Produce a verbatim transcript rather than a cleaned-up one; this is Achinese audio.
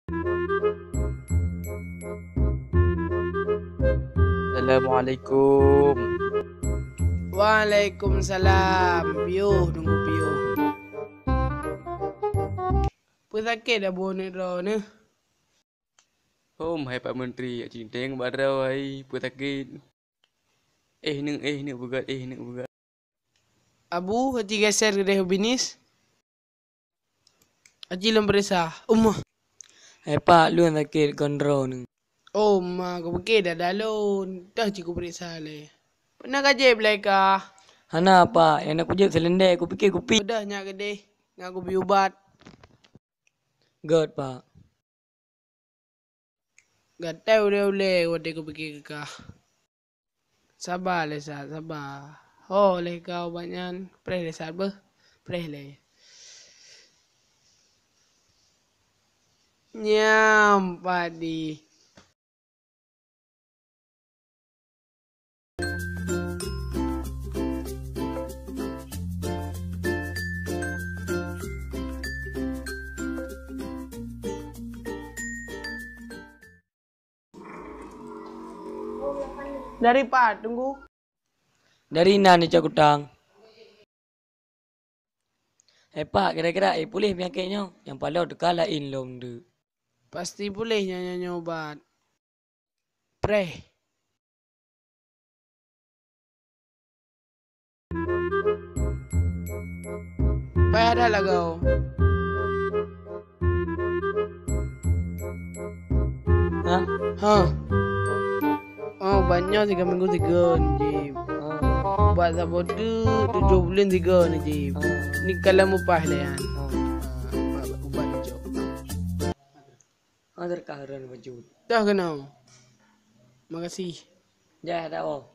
Assalamualaikum. Waalaikumsalam. Piôh, Teungku, piôh. Peue sakét Abu aneuk droeneuh? Hom, hai Pak Menteri, jak cinteng bak droe hai, peue sakét? Eh, neuk, eh, neuk beugat, eh, neuk beugat. Abu, aci geser keudeh u binis. Aci lôn peuriksa. Ummah. Hai Pak, lôn sakét kon droeneuh. Oh, ma, kupiké dada lôn. Dah ci kupeuriksa lé. Peue na ka jieb lé kah? Hana, Pak. Nyang na kujieb seulendei, kupiké kupi. Udah nyak keudeh, nyak kubi ubat. Göt, Pak. Gata ulée-ulée watée kupiké keu kah. Saba lé Sat, saba. Ho lé kah ubat nyan, preh lé Sat beuh, preh lé. Nyam padi. Dari pat, Teungku? Dari nan icok kutang. Eh, Pak, kira-kira, eh, puléh peunyakét nyoe? Nyang paloe teuka laén lom deuk. Pasti puléh nyan, nyan, nyan ubat. Preh. Payah that lagoe. Hah? Hah. Oh, ubat nyoe tiga minggu tiga neujieb. Oh. Ubat saboh teuk tujoh buleuen tiga neujieb. Oh. Ni ka lheueh mupah lé nyan. Oh. Ah, ubat, ubat hijau. Oh, terkah ron baju. Dah keunoe. Makasih. Jah, dah, oh.